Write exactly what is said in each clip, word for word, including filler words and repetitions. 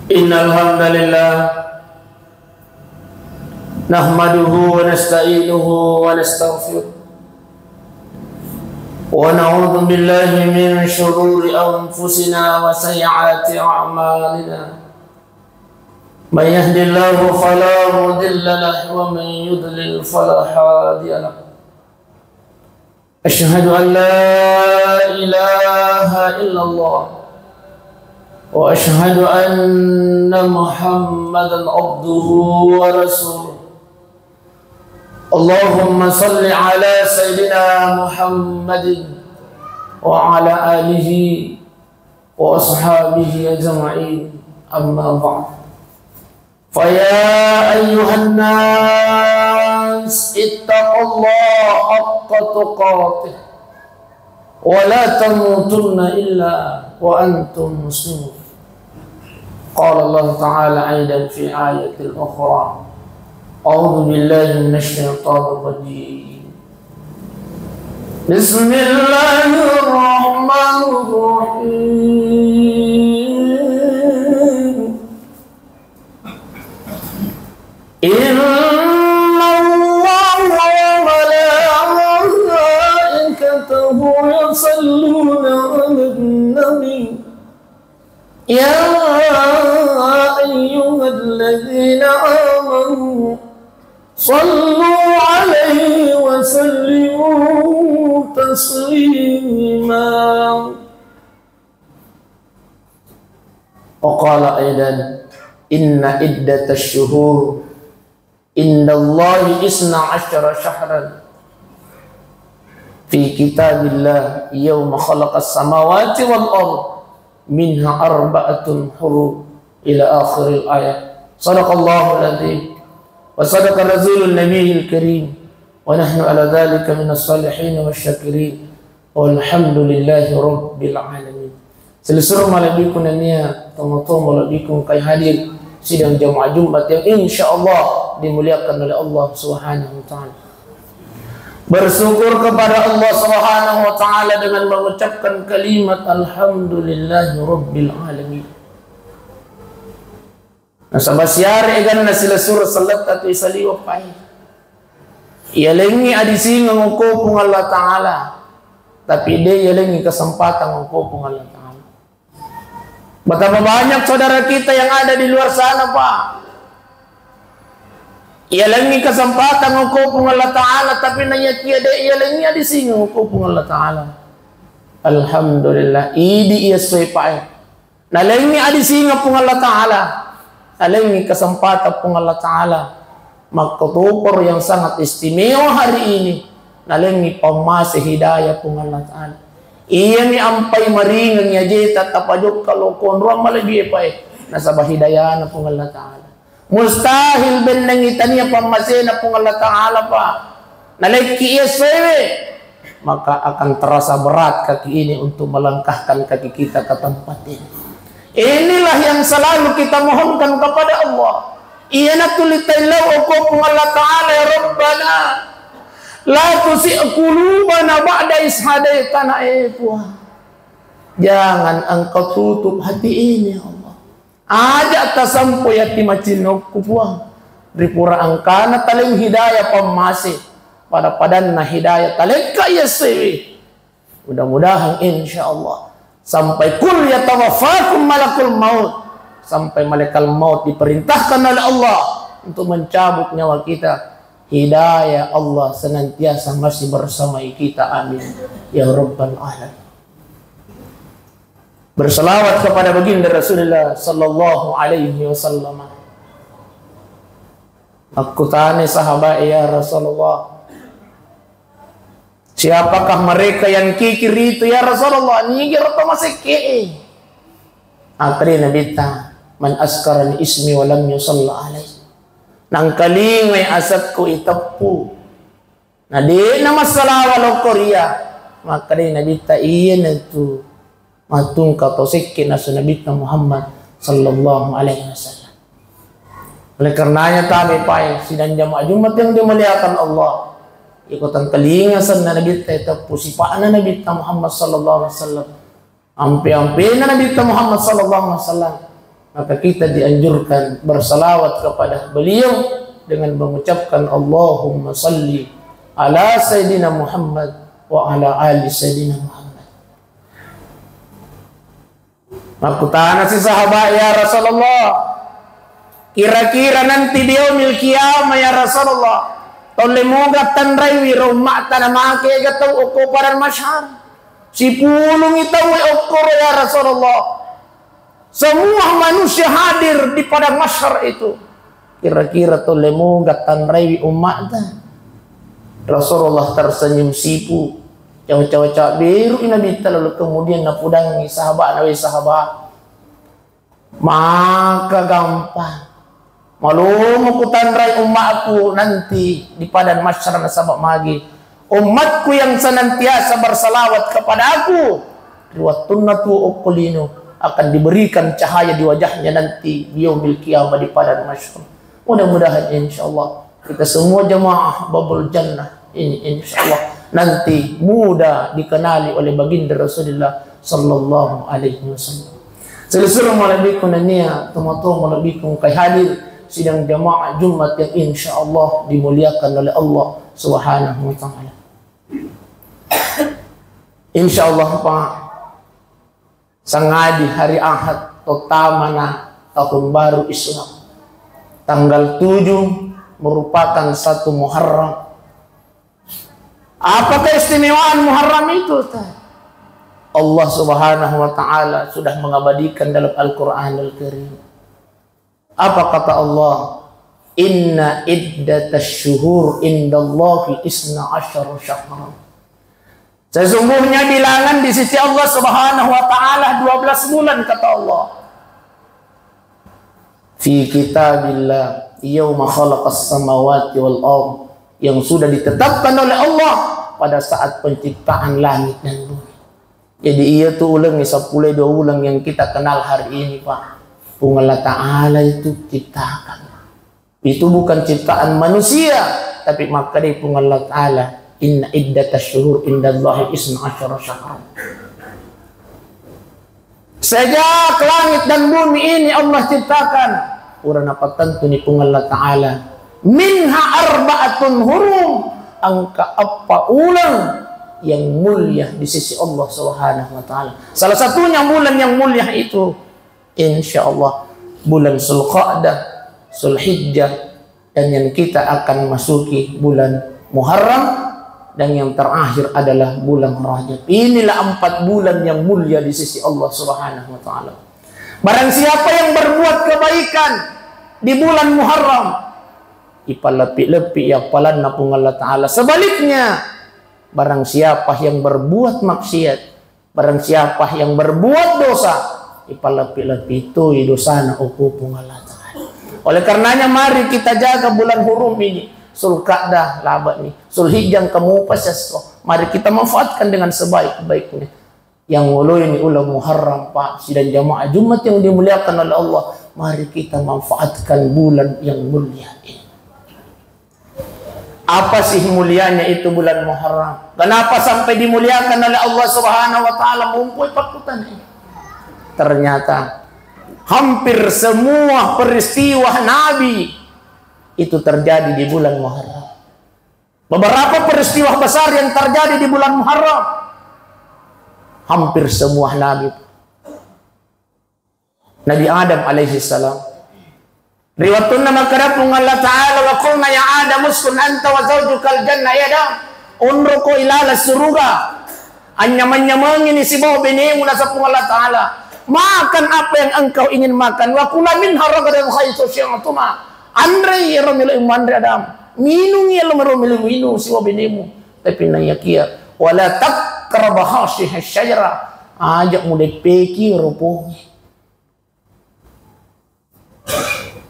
إن الحمد لله نحمده ونستعينه ونستغفره، ونعوذ بالله من شرور أنفسنا وسيئات أعمالنا. من يهد الله فلا مضل له، ومن يضلل فلا هادي له. أشهد أن لا إله إلا الله، وأشهد أن محمدا عبده ورسوله. اللهم صل على سيدنا محمد وعلى آله وأصحابه أجمعين. أما بعد، فيا أيها الناس اتقوا الله حق تقاته ولا تموتن إلا وأنتم مسلمون. قال الله تعالى أيضا في آية أخرى: أعوذ بالله من الشيطان الرجيم. بسم الله الرحمن الرحيم. إن الله وملائكته يصلون على النبي. يا أيها الذين آمنوا صلوا عليه وسلموا تسليما. وقال أيضا: إن عدة الشهور عند الله اثنا عشر شهرا في كتاب الله يوم خلق السماوات والأرض منها أربعة حرم إلى آخر الآية. صدق الله العظيم وصدق رسول النبي الكريم ونحن على ذلك من الصالحين والشاكرين. Walhamdulillahi rabbil alamin. Silessureng malebbiku nennia tomatoa malebbiku engkae hadir sidang jamaah Jumat yang insyaallah dimuliakan oleh Allah Subhanahu wa taala. Bersyukur kepada Allah Subhanahu wa taala dengan mengucapkan kalimat alhamdulillahi rabbil alamin. Nasaba siare eganna silessureng selletta tu isaliweng pae. Iyalengngi adisingeng okko Puang Allah Ta'ala, tapi de iyalengngi kesempatan okko Puang Allah Ta'ala. Betapa banyak saudara kita yang ada di luar sana, Pak. Iyalengngi kesempatan okko Puang Allah Ta'ala, tapi naiyakia de iyalengngi adisingeng okko Puang Allah Ta'ala. Alhamdulillah, idi iya soe pae. Nalengngi adisingeng Puang Allah Ta'ala, nalengngi kesempatan Puang Allah Ta'ala. Makkotoparo yang sangat istimewa hari ini, nalengngi pammase hidayah Puang Allah Ta'ala. Iyami ampai maringeng ajeta tapajokka lo konroang malebbi pae, nasaba hidayana Puang Allah Ta'ala. Mustahil bennengngi tania pammasena Puang Allah Ta'ala, Pak. Nalekki iya sewe, maka akan terasa berat kaki ini untuk melangkahkan kaki kita ke tempat ini. Inilah yang selalu kita mohonkan kepada Allah. Iyana tuli taillau okko Puang Allah Ta'ala, ya Rabbana, la tusi qulubana ba'da is hadaitana, eh Puang. Jangan Engkau tutup hati ini, ya Allah. Aja tasampoi ati macinnokku, Puang. Ripura engkana taleng hidayah pammase, pada-padanna hidayah talekka iya sewe. Mudah-mudahan, insya Allah, sampai kul yatawaffakum malakul maut, sampai malaikat maut diperintahkan oleh Allah untuk mencabut nyawa kita. Hidayah Allah senantiasa masih bersamai kita. Amin ya rabbal alamin. Berselawat kepada baginda Rasulullah sallallahu alaihi wasallam. Makkutana sahabat, "Ya Rasulullah, siapakah mereka yang kikir itu, ya Rasulullah? Nigero to masekke e?" Akkeda Nabitta, "Man azkara ismi wa lam yusalla alaihi." Nangkalingai asekku iteppu, na de'na massalawa lokko ria, makkedai Nabitta, iyanatu mattungka to sekke nasu Nabitta Muhammad sallallahu alaihi wasallam. Oleh karenanya, tabe pae sidang jamaah Jumat yang dimuliakan Allah, iko tangkalinga senna Nabitta, teppu sipa'na Nabitta Muhammad sallallahu alaihi wasallam. Ampe-ampena Nabitta Muhammad sallallahu alaihi wasallam. Maka kita dianjurkan bersalawat kepada beliau dengan mengucapkan Allahumma salli ala Sayyidina Muhammad wa ala ali Sayyidina Muhammad. Makkutana si sahabat, "Ya Rasulullah, kira-kira nanti di yaumil qiyamah, ya Rasulullah, tolle moga tanraiwi ro umma'ta na makega tau okko padang mahsyar?" Sipulungi tau okko ro, ya Rasulullah. Semua manusia hadir di padang mahsyar itu. Kira-kira tolle moga tanraiwi umma'ta? Rasulullah tersenyum sipu. Cawa-cawa beru i Nabitta, lalu kemudian napudangi sahabat, nawe sahabat. Maka gampang. Malomo kutanrai ummaku nanti di padang mahsyar nasaba magi ummatku yang senantiasa bersalawat kepadaku, ri wettunna tuo okko lino akan diberikan cahaya di wajahnya nanti di yaumil qiyamah di padang mahsyar. Mudah-mudahan insyaallah kita semua jamaah babul jannah ini insyaallah nanti mudah dikenali oleh baginda Rasulullah sallallahu alaihi wasallam. Selessureng malebbiku nennia tomatoa malebbiku engkae hadir sidang jamaah Jumat yang insyaallah dimuliakan oleh Allah Subhanahu wa taala. Insyaallah, Pak, sangadi hari Ahad tottamana tahun baru Islam. Tanggal tujuh merupakan satu Muharram. Apa keistimewaan Muharram itu? Allah Subhanahu wa taala sudah mengabadikan dalam Al-Qur'anul Karim. Apa kata Allah? "Inna iddatasy syuhur indallahi isna asyara syahran." Sesungguhnya bilangan di sisi Allah Subhanahu wa taala dua belas bulan, kata Allah. Fi kitabillah yauma khalaqas samawati wal ard, yang sudah ditetapkan oleh Allah pada saat penciptaan langit dan bumi. Jadi iya tu uleng seppulo dua uleng yang kita kenal hari ini, Pak. Pung Allah Ta'ala itu ciptakan. Itu bukan ciptaan manusia, tapi makkedai Pung Allah Ta'ala, "Inna iddatasy syuhur indallahi isna asyara syahran." Sejak langit dan bumi ini Allah ciptakan, pura napattentuni Pung Allah Ta'ala, "Minha arba'atun hurum," engka eppa uleng yang mulia di sisi Allah Subhanahu wa Ta'ala. Salah satunya bulan yang mulia itu, insya Allah, bulan Zulqa'dah, Zulhijjah, dan yang kita akan masuki bulan Muharram, dan yang terakhir adalah bulan Rajab. Inilah empat bulan yang mulia di sisi Allah Subhanahu wa Ta'ala. Barang siapa yang berbuat kebaikan di bulan Muharram, ipalleppi-leppi appalanna Puang Allah Ta'ala. Sebaliknya, barang siapa yang berbuat maksiat, barang siapa yang berbuat dosa, ipalleppi-leppi toi dosana okko Puang Allah Ta'ala. Oleh karenanya, mari kita jaga bulan hurum ini, Zulqa'dah, labe ni, Zulhijjah, kamu pas esso. Mari kita manfaatkan dengan sebaik-baiknya. Yang ngoloi ni uleng Muharram, Pak, sidang jamaah Jumat yang dimuliakan oleh Allah, mari kita manfaatkan bulan yang mulia ini. Apa sih mulianya itu bulan Muharram? Kenapa sampai dimuliakan oleh Allah Subhanahu wa Ta'ala? Mumpui pakutan ini. Ternyata hampir semua peristiwa Nabi itu terjadi di bulan Muharram. Beberapa peristiwa besar yang terjadi di bulan Muharram, hampir semua Nabi. Nabi Adam alaihi salam. Ri wettunna makkeda Puang Allah Ta'ala, "Wa qulna ya Adam uskun anta wa zaujukal jannah," ya Adam, onroko ilala suruga. Anyameng-nyamengi ni sibawa benemu, naseng Puang Allah Ta'ala, "Makan apa yang engkau ingin makan. Wa kula minha ragadan haitsu syi'tuma." Anrei ero melo manre Adam. Minungi ero melo minung sibawa benemu. Tapi naiyakia, "Wala taqraba hadhihi syajara." Aja mudeppeki ero pongi.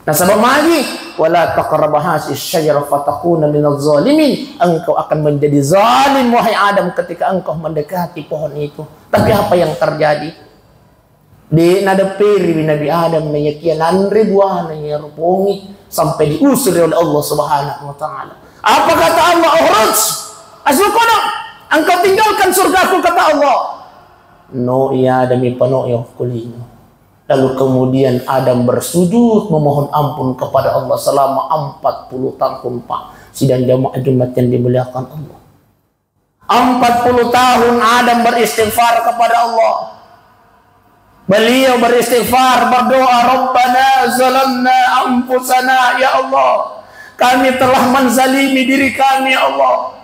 Nasaba magi, "Wala taqraba hadhihi syajara fatakuna minaz zalimin." Engkau akan menjadi zalim, wahai Adam, ketika engkau mendekati pohon itu. Tapi apa yang terjadi? De nadepperi Nabi Adam naiyakia nanre buana iyaro pongi sampai diusir oleh Allah Subhanahu wa Ta'ala. Apa kata Allah? "Ukhruj, asukuna, engkau tinggalkan surgaku," kata Allah. No iya Adam ipano yo kulino. Lalu kemudian Adam bersujud memohon ampun kepada Allah selama empat puluh tahun, Pak. Sidang jamaah Jumat yang dimuliakan Allah. Empat puluh tahun Adam beristighfar kepada Allah. Beliau beristighfar, berdoa, "Rabbana zalamna anfusana, ya Allah, kami telah menzalimi diri kami, ya Allah.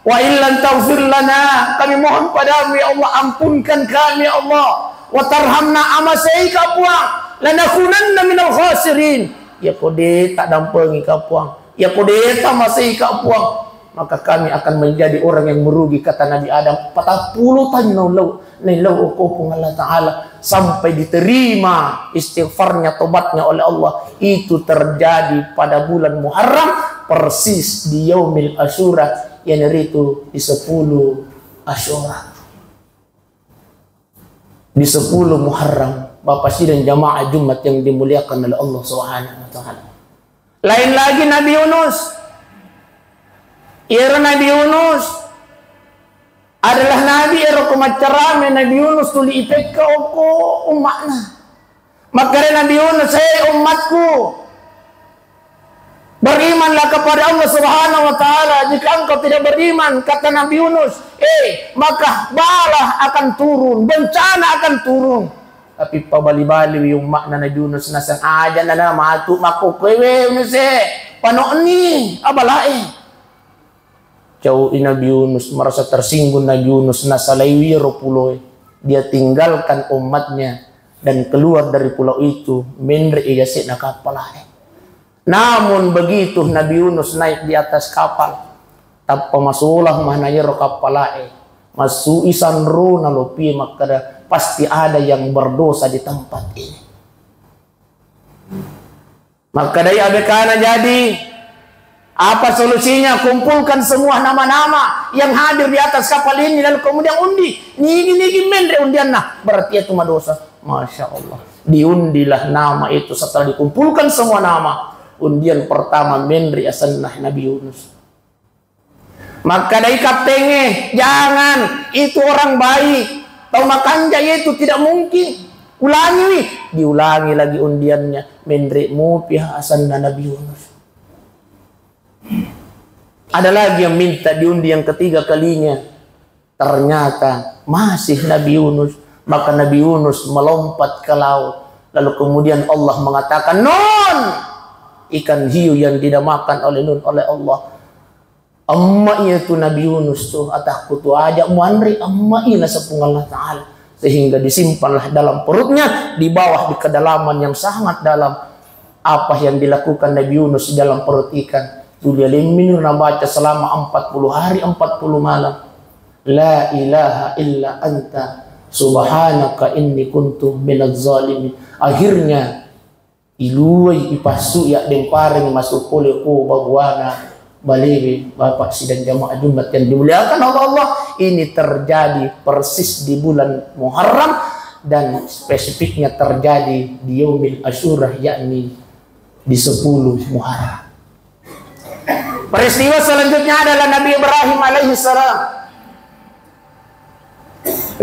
Wa illam taghfir lana, kami mohon padamu, ya Allah, ampunkan kami, ya Allah. Wa tarhamna, amasei ka Puang, lanakunanna minal khasirin." Ya ko de' tadampengi ka Puang, ya ko de' tamasei ka Puang, maka kami akan menjadi orang yang merugi, kata Nabi Adam. Patappulo taung naillau, naillau okko Puang Allah Ta'ala, sampai diterima istighfarnya, tobatnya oleh Allah. Itu terjadi pada bulan Muharram, persis di Yaumil Asyura, iyanaritu di sepuluh Asyura. Di sepuluh Muharram, Bapak sidang jamaah Jumat yang dimuliakan oleh Allah Subhanahu wa Ta'ala. Lain lagi Nabi Yunus. Iyaro Nabi Yunus adalah nabi ero ko maccarame Nabi Yunus tuli ipekka okko umma'na. Makkeda Nabi Yunus, "Hei ummatku, berimanlah kepada Allah Subhanahu wa Ta'ala. Jika engkau tidak beriman," kata Nabi Yunus, "eh, maka bala akan turun, bencana akan turun." Tapi pabali-baliwi umma'na Nabi Yunus, naseng aja nana matu makkokkoe, "We Yunus e, panokni abalae." Cau'i Nabi Yunus, merasa tersinggung Nabi Yunus, nasalaiwi ro puloe. Dia tinggalkan umatnya dan keluar dari pulau itu, menre' i yase'na kappala'e. Namun begitu Nabi Yunus naik di atas kapal, tappa masolang mana iyaro kappala'e, massu'i sanrona lopie makkeda, "Pasti ada yang berdosa di tempat ini." Makkedai A B K-na, "Jadi, apa solusinya? Kumpulkan semua nama-nama yang hadir di atas kapal ini, lalu kemudian undi. Nigi-nigi menre' undianna, berarti itu madosa." Masya Allah. Diundilah nama itu. Setelah dikumpulkan semua nama, undian pertama menre' asenna Nabi Yunus. Makkedai kaptengnge, "Jangan, itu orang baik. Tau makanja itu, tidak mungkin. Ulangiwi." Diulangi lagi undiannya. Menre' mupi asenna Nabi Yunus. Ada lagi yang minta diundi yang ketiga kalinya. Ternyata masih Nabi Yunus. Maka Nabi Yunus melompat ke laut. Lalu kemudian Allah mengatakan, "Nun!" Ikan hiu yang tidak makan oleh Nun, oleh Allah. Amma iya tu Nabi Yunus tu, atakku tu aja muanre, amma iya naseng Puang Allah Ta'ala. Sehingga disimpanlah dalam perutnya, di bawah, di kedalaman yang sangat dalam. Apa yang dilakukan Nabi Yunus di dalam perut ikan? Tuli alemmi nabaca selama empat puluh hari, empat puluh malam. "La ilaha illa anta, subhanaka inni kuntu minaz zalimin." Akhirnya, iluai, ipassu, iaddemparengngi masuk pole ko babuana balewe, Bapak sidang jamaah Jumat yang dimuliakan Allah. Allah, ini terjadi persis di bulan Muharram dan spesifiknya terjadi di Yaumil Asyura, yakni di sepuluh Muharram. Peristiwa selanjutnya adalah Nabi Ibrahim alaihissalam.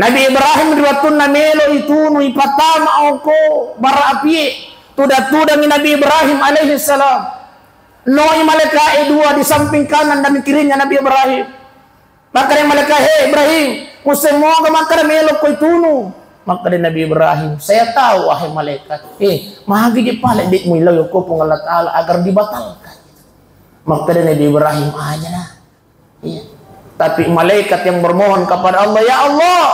Nabi Ibrahim ri wettunna melo itunu, ipattama okko bara apie, tudang-tudangi Nabi Ibrahim alaihissalam. Noi malaika'e dua di samping kanan dan kirinya Nabi Ibrahim. Makkeda malaika, "He Ibrahim, musse moga makkeda melo ko itunu?" Makkeda Nabi Ibrahim, "Saya tahu, wahai malaikat." "Eh, magi je pale de' muillau okko Puang Allah Ta'ala agar dibatalkan?" Makkeda Nabi Ibrahim, "Aja na." Iya. Tapi malaikat yang bermohon kepada Allah, "Ya Allah,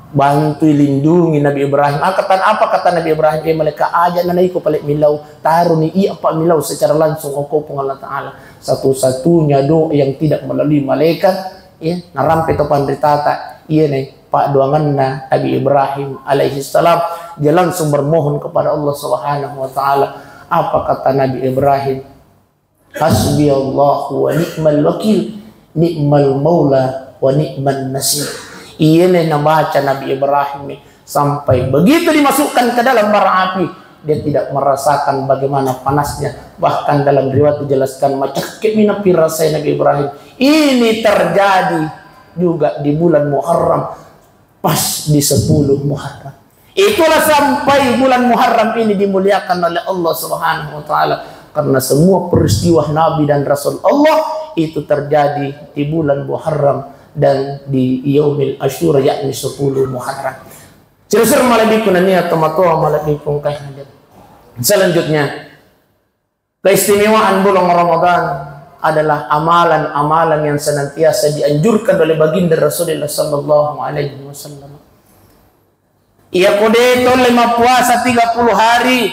bantui, lindungi Nabi Ibrahim." Apa kata, apa kata Nabi Ibrahim? "Eh, malaikat, aja na naiko pale millau, taruni iya pa millau secara langsung okko Puang Allah Ta'ala." Satu-satunya doa yang tidak melalui malaikat, ya, narampe to panritata, iya ne, paddoangenna Nabi Ibrahim alaihissalam. Dia langsung bermohon kepada Allah Subhanahu wa Ta'ala. Apa kata Nabi Ibrahim? "Hasbiyallahu wa ni'mal wakil, ni'mal maula wa ni'man nasir." Iyene nabaca Nabi Ibrahim sampai begitu dimasukkan ke dalam bara api, dia tidak merasakan bagaimana panasnya. Bahkan dalam riwayat dijelaskan, macakke' mi napi rasai Nabi Ibrahim. Ini terjadi juga di bulan Muharram. Pas di sepuluh Muharram. Itulah sampai bulan Muharram ini dimuliakan oleh Allah Subhanahu wa Ta'ala, karena semua peristiwa Nabi dan Rasul Allah itu terjadi di bulan Muharram dan di Yaumil Asyura, yakni sepuluh Muharram. Sirasir malebbiku nania tomatoa malebbiku engkai hadir. Selanjutnya, keistimewaan bulan Ramadan adalah amalan-amalan yang senantiasa dianjurkan oleh Baginda Rasulullah sallallahu alaihi wasallam. Iya ko de tolle mappuasa tiga puluh hari,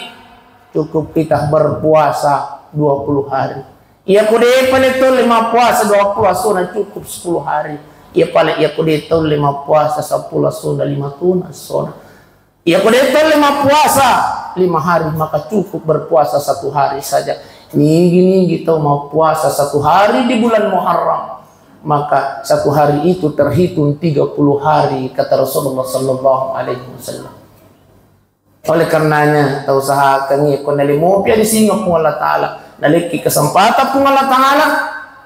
cukup kita berpuasa dua puluh hari. Iya ko de pale tolle mappuasa dua puluh asona, cukup sepuluh hari. Iya pale iya ko de tolle mappuasa sepuluh asona, lima tona asona. Iya ko de tolle mappuasa lima hari, maka cukup berpuasa satu hari saja. Ninggi-ninggi tau mappuasa satu hari di bulan Muharram, maka satu hari itu terhitung tiga puluh hari, kata Rasulullah sallallahu alaihi wasallam. Oleh karenanya, tau usahakan iya ko nalemopi di singa Puang Allah Ta'ala, nalekki kesempatan Puang Allah Ta'ala,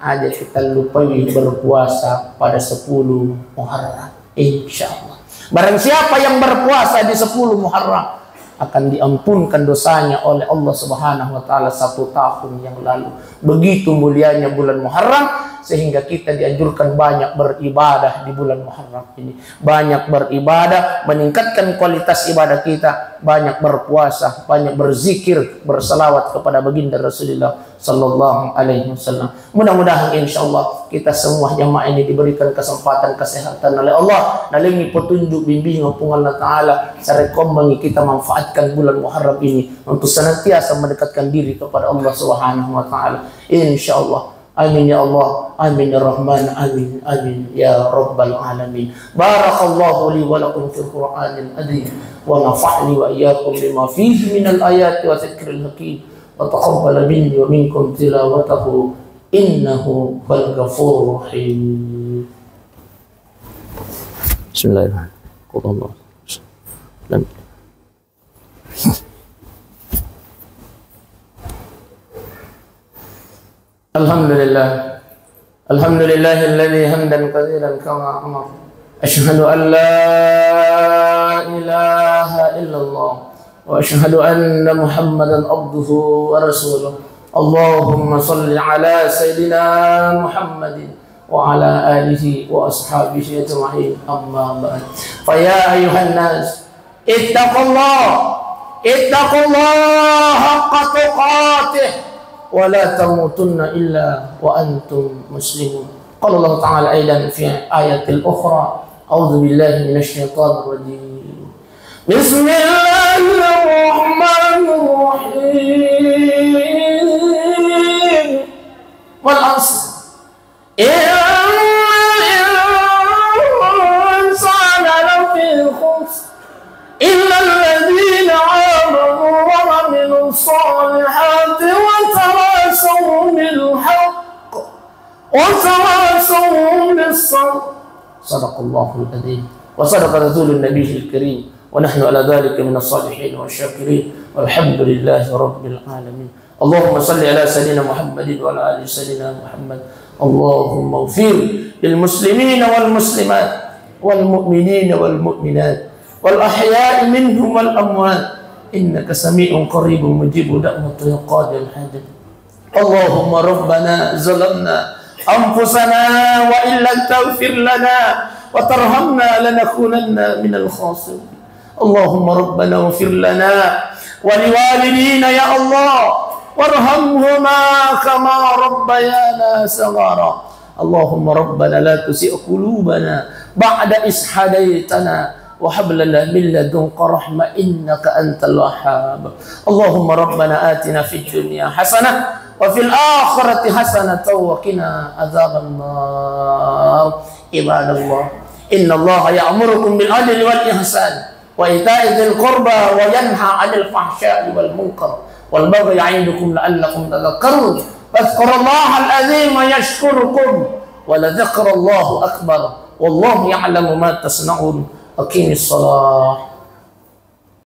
aja kita lupai berpuasa pada sepuluh Muharram. Insya Allah. Barang siapa yang berpuasa di sepuluh Muharram, akan diampunkan dosanya oleh Allah Subhanahu wa Ta'ala satu tahun yang lalu. Begitu mulianya bulan Muharram, sehingga kita dianjurkan banyak beribadah di bulan Muharram ini. Banyak beribadah, meningkatkan kualitas ibadah kita, banyak berpuasa, banyak berzikir, bersalawat kepada Baginda Rasulullah sallallahu alaihi wasallam. Mudah-mudahan, insya Allah, kita semua jamaah ini diberikan kesempatan, kesehatan oleh Allah, nalengi petunjuk bimbingan Puang Allah Ta'ala, sarekkoammengi kita manfaatkan bulan Muharram ini untuk senantiasa mendekatkan diri kepada Allah Subhanahu wa Ta'ala. Insya Allah. Amin ya Allah. Amin ya Rahman. Amin. Amin ya Rabbal Alamin. Barakallahu li wa lakum fil Qur'anil azim. Wa nafa'ni wa iyyakum bima fihi minal ayati wa dzikril hakim. Wa taqabbala minni wa minkum tilawatahu. Innahu huwal ghafurur rahim. Bismillahirrahmanirrahim. الحمد لله. الحمد لله الذي حمدا كثيرا كما أمر. أشهد أن لا إله إلا الله وأشهد أن محمدا عبده ورسوله. اللهم صل على سيدنا محمد وعلى آله وأصحابه أجمعين. أما بعد. فيا أيها الناس، اتقوا الله، اتقوا الله حق تقاته ولا تموتن إلا وأنتم مسلمون. قال الله تعالى أيضا في آية أخرى، أعوذ بالله من الشيطان الرجيم. بسم الله الرحمن الرحيم. والعصر. إن الإنسان لفي خسر. إلا الذين آمنوا وعملوا الصالحات وتواصوا بالحق وتواصوا بالصبر. صدق الله العظيم. وصدق رسول النبي الكريم. ونحن على ذلك من الصالحين والشاكرين. والحمد لله رب العالمين. اللهم صل على سيدنا محمد وعلى آل سيدنا محمد. اللهم اغفر للمسلمين والمسلمات والمؤمنين والمؤمنات والأحياء منهم والأموات إنك سميع قريب مجيب دعوة يا قاضي الحاجات. اللهم ربنا ظلمنا أنفسنا وإن لم تغفر لنا وترحمنا لنكونن من الخاسرين. اللهم ربنا اغفر لنا ولوالدينا يا الله وارحمهما كما ربيانا صغارا. اللهم ربنا لا تزغ قلوبنا بعد إذ هديتنا وهب لنا من لدنك رحمة إنك أنت الوهاب. اللهم ربنا آتنا في الدنيا حسنة وفي الآخرة حسنة وقنا عذاب النار. عباد الله، إن الله يأمركم بالعدل والإحسان وإيتاء ذي القربى وينهى عن الفحشاء والمنكر والبغي يعظكم لعلكم تذكرون. فاذكروا الله العظيم يذكركم ولذكر الله أكبر والله يعلم ما تصنعون. أقيموا الصلاة.